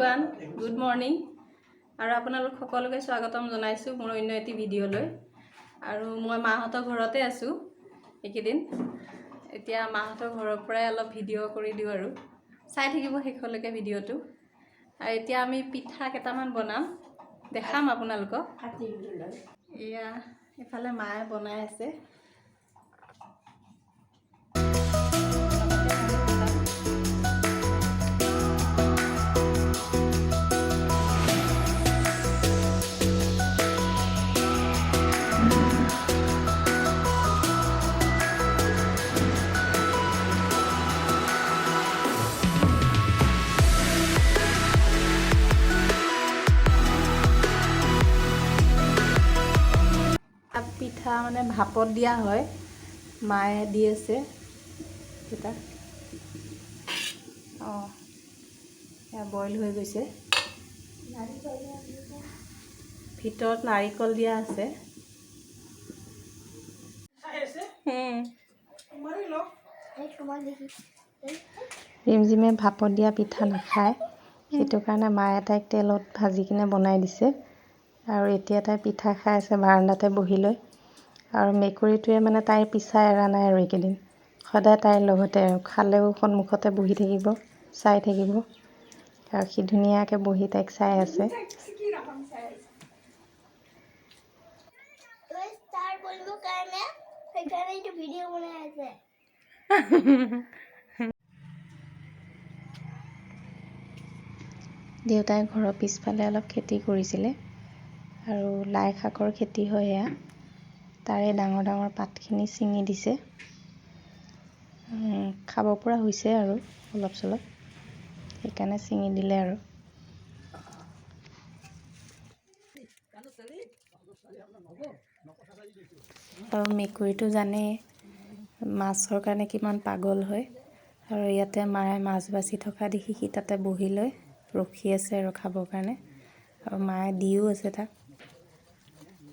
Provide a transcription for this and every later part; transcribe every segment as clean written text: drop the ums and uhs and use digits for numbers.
Everyone, good morning আৰু আপোনালোক সকলোকে স্বাগতম জনাইছোঁ মোৰ অন্য এটি ভিডিঅ'লৈ। আৰু মই মাহঁতৰ ঘৰতে আছোঁ এইকেইদিন। এতিয়া মাহঁতৰ ঘৰৰ পৰাই অলপ ভিডিঅ' কৰি দিওঁ আৰু চাই থাকিব শেষলৈকে ভিডিঅ'টো। আৰু এতিয়া আমি পিঠা কেইটামান বনাম, দেখাম আপোনালোকক। এয়া এইফালে মায়ে বনাই আছে। পিঠা মানে ভাপত দিয়া হয়, মায়ে দি আছে কেইটা। অঁ, এয়া বইল হৈ গৈছে। ভিতৰত নাৰিকল দিয়া আছে। ৰিমঝিমে ভাপত দিয়া পিঠা নাখায়, সেইটো কাৰণে মায়ে তাইক তেলত ভাজি কিনে বনাই দিছে। আৰু এতিয়া তাই পিঠা খাই আছে বাৰাণ্ডাতে বহি লৈ। আৰু মেকুৰীটোৱে মানে তাইৰ পিছা এৰা নাই আৰু এইকেইদিন সদায় তাইৰ লগতে আৰু খালেও সন্মুখতে বহি থাকিব, চাই থাকিব। আৰু সি ধুনীয়াকৈ বহি তাইক চাই আছে। ষ্টাৰ বনিবৰ কাৰণে সেইকাৰণে এইটো ভিডিঅ' বনাই আছে। দেউতাই ঘৰৰ পিছফালে অলপ খেতি কৰিছিলে আৰু লাই শাকৰ খেতি হয় এয়া। তাৰে ডাঙৰ ডাঙৰ পাতখিনি ছিঙি দিছে। খাব পৰা হৈছে আৰু অলপ চলপ, সেইকাৰণে ছিঙি দিলে আৰু। আৰু মেকুৰীটো জানেই মাছৰ কাৰণে কিমান পাগল হয়। আৰু ইয়াতে মায়ে মাছ বাছি থকা দেখি সি তাতে বহি লৈ ৰখি আছে আৰু খাবৰ কাৰণে। আৰু মায়ে দিও আছে তাক,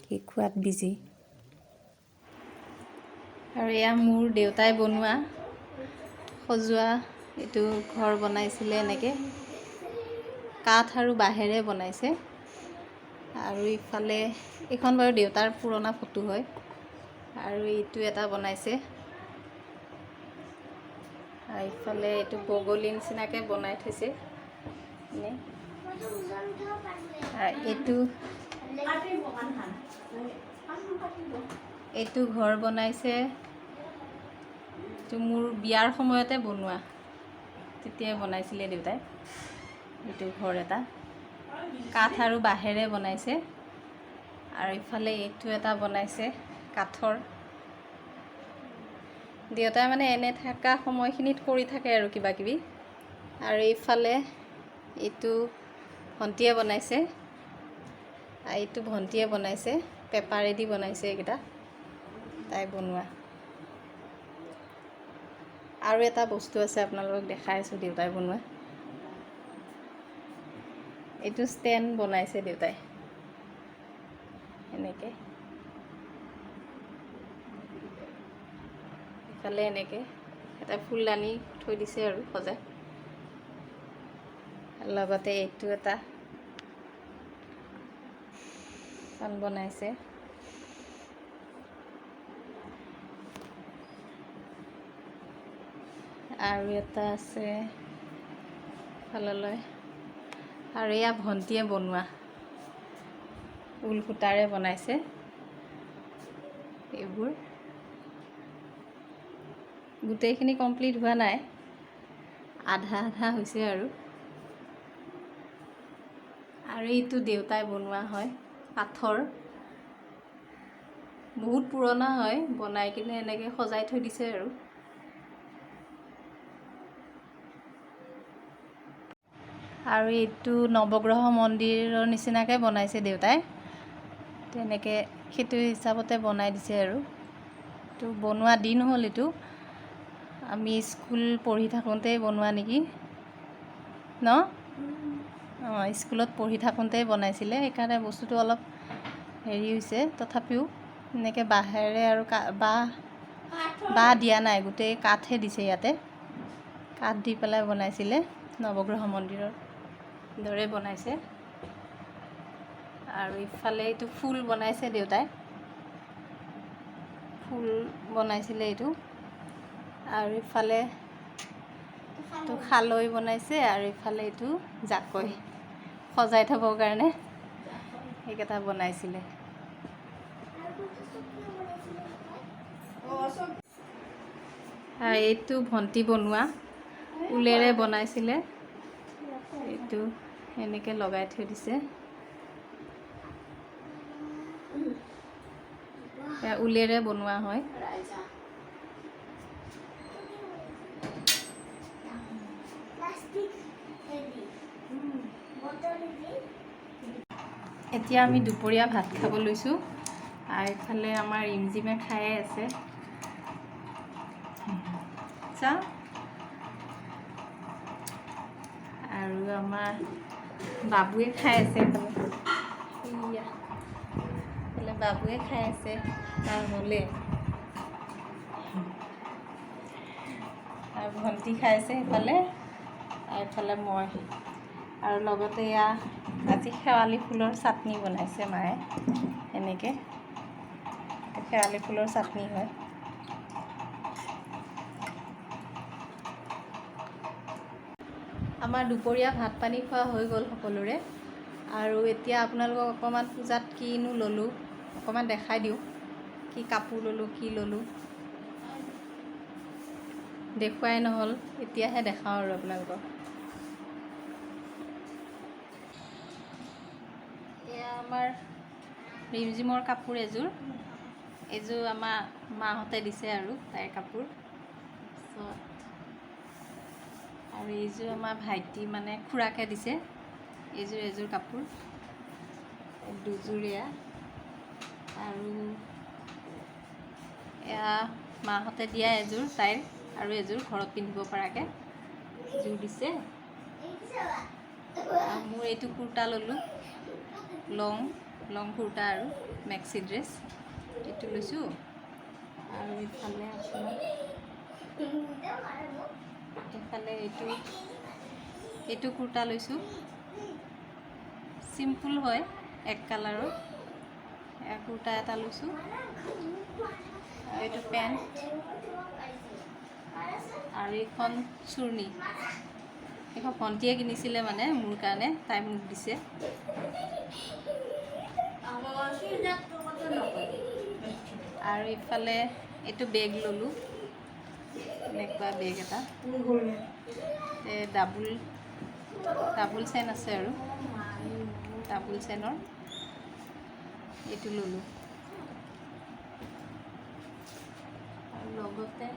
সি খোৱাত বিজি। আৰু এয়া মোৰ দেউতাই বনোৱা সজোৱা এইটো ঘৰ বনাইছিলে এনেকৈ কাঠ আৰু বাঁহেৰে বনাইছে। আৰু ইফালে এইখন বাৰু দেউতাৰ পুৰণা ফটো হয়। আৰু এইটো এটা বনাইছে। আৰু ইফালে এইটো বগলী নিচিনাকৈ বনাই থৈছে এনেই। আৰু এইটো ঘৰ বনাইছে, এইটো মোৰ বিয়াৰ সময়তে বনোৱা, তেতিয়াই বনাইছিলে দেউতাই এইটো ঘৰ এটা, কাঠ আৰু বাঁহেৰে বনাইছে। আৰু ইফালে এইটো এটা বনাইছে কাঠৰ। দেউতাই মানে এনে থকা সময়খিনিত কৰি থাকে আৰু কিবা কিবি। আৰু এইফালে এইটো ভণ্টিয়ে বনাইছে, আৰু এইটো ভণ্টিয়ে বনাইছে, পেপাৰেদি বনাইছে এইকেইটা তাই বনোৱা। আৰু এটা বস্তু আছে, আপোনালোকক দেখাই আছোঁ দেউতাই বনোৱা। এইটো ষ্টেণ্ড বনাইছে দেউতাই এনেকৈ, ইফালে এনেকৈ এটা ফুলদানি থৈ দিছে আৰু সজাই। লগতে এইটো এটা এখন বনাইছে। আৰু এটা আছে ফাললৈ। আৰু এয়া ভণ্টিয়ে বনোৱা, ঊল সূতাৰে বনাইছে এইবোৰ। গোটেইখিনি কমপ্লিট হোৱা নাই, আধা আধা হৈছে আৰু। আৰু এইটো দেউতাই বনোৱা হয়, কাঠৰ, বহুত পুৰণা হয়, বনাই কিনে এনেকৈ সজাই থৈ দিছে আৰু। আৰু এইটো নৱগ্ৰহ মন্দিৰৰ নিচিনাকৈ বনাইছে দেউতাই, তেনেকৈ সেইটো হিচাপতে বনাই দিছে আৰু। এইটো বনোৱা দিন হ'ল, এইটো আমি স্কুল পঢ়ি থাকোঁতেই বনোৱা নেকি ন? অঁ, স্কুলত পঢ়ি থাকোঁতেই বনাইছিলে, সেইকাৰণে বস্তুটো অলপ হেৰি হৈছে। তথাপিও এনেকৈ বাঁহেৰে আৰু বাঁহ বাঁহ দিয়া নাই, গোটেই কাঠহে দিছে ইয়াতে, কাঠ দি পেলাই বনাইছিলে নৱগ্ৰহ মন্দিৰৰ দৰে বনাইছে। আৰু ইফালে এইটো ফুল বনাইছে দেউতাই, ফুল বনাইছিলে এইটো। আৰু ইফালে এইটো খালৈ বনাইছে আৰু ইফালে এইটো জাকৈ সজাই থ'বৰ কাৰণে সেইকেইটা বনাইছিলে। আৰু চকী বনাইছিলে নহয়। আৰু এইটো ভণ্টি বনোৱা, ঊলেৰে বনাইছিলে এইটো, এনেকৈ লগাই থৈ দিছে। এয়া ঊলেৰে বনোৱা হয়। প্লাষ্টিক দি, বটল দি। এতিয়া আমি দুপৰীয়া ভাত খাব লৈছোঁ আৰু ইফালে আমাৰ ৰিমজিমে খায়ে আছে চাহ আৰু আমাৰ বাবুৱে খাই আছে এইফালে। এইয়া এইফালে বাবুৱে খাই আছে, তাৰ হ'লে আৰু ভণ্টি খাই আছে সেইফালে আৰু এইফালে মই। আৰু লগতে এয়া আজি শেৱালি ফুলৰ চাটনি বনাইছে মায়ে, এনেকৈ শেৱালি ফুলৰ চাটনি হয়। আমাৰ দুপৰীয়া ভাত পানী খোৱা হৈ গ'ল সকলোৰে। আৰু এতিয়া আপোনালোকক অকণমান পূজাত কিনো ল'লোঁ অকণমান দেখাই দিওঁ, কি কাপোৰ ল'লোঁ কি ল'লোঁ দেখুৱাই নহ'ল, এতিয়াহে দেখাওঁ আৰু আপোনালোকক। এয়া আমাৰ ৰিমজিমৰ কাপোৰ এযোৰ, এইযোৰ আমাৰ মাহঁতে দিছে আৰু তাইৰ কাপোৰ। তাৰপিছত আৰু এইযোৰ আমাৰ ভাইটি মানে খুৰাকে দিছে, এইযোৰ এযোৰ কাপোৰ, দুযোৰ এয়া। আৰু এয়া মাহঁতে দিয়া এযোৰ তাইৰ আৰু এযোৰ ঘৰত পিন্ধিব পৰাকৈ এযোৰ দিছে। আৰু মোৰ এইটো কুৰ্তা ল'লোঁ, লং লং কুৰ্তা আৰু মেক্সি ড্ৰেছ এইটো লৈছোঁ। আৰু ইফালে আপোনাৰ এইফালে এইটো এইটো কুৰ্তা লৈছোঁ, চিম্পুল হয়, এক কালাৰৰ এয়া কুৰ্তা এটা লৈছোঁ। আৰু এইটো পেণ্ট আৰু এইখন চুৰ্ণি, এইখন ভণ্টিয়ে কিনিছিলে মানে মোৰ কাৰণে, তাই মোক দিছে। আৰু ইফালে এইটো বেগ ল'লোঁ, এনেকুৱা বেগ এটা, এই ডাবুল ডাবুল চেন আছে আৰু ডাবুল চেনৰ এইটো ল'লোঁ। আৰু লগতে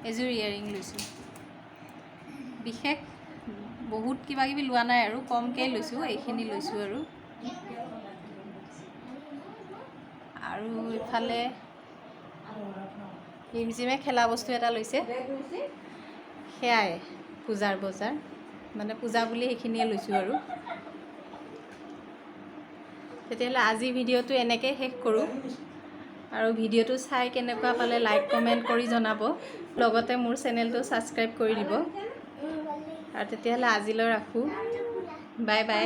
এযোৰ ইয়েৰিং লৈছোঁ। বিশেষ বহুত কিবা কিবি লোৱা নাই আৰু কমকৈ লৈছোঁ, এইখিনি লৈছোঁ আৰু। আৰু ইফালে ৰিমজিমে খেলা বস্তু এটা লৈছে, সেয়াই পূজাৰ বজাৰ, মানে পূজা বুলি সেইখিনিয়ে লৈছোঁ আৰু। তেতিয়াহ'লে আজি ভিডিঅ'টো এনেকৈ শেষ কৰোঁ। আৰু ভিডিঅ'টো চাই কেনেকুৱা পালে লাইক কমেণ্ট কৰি জনাব, লগতে মোৰ চেনেলটো ছাবস্ক্ৰাইব কৰি দিব। আৰু তেতিয়াহ'লে আজিলৈ ৰাখোঁ, বাই বাই।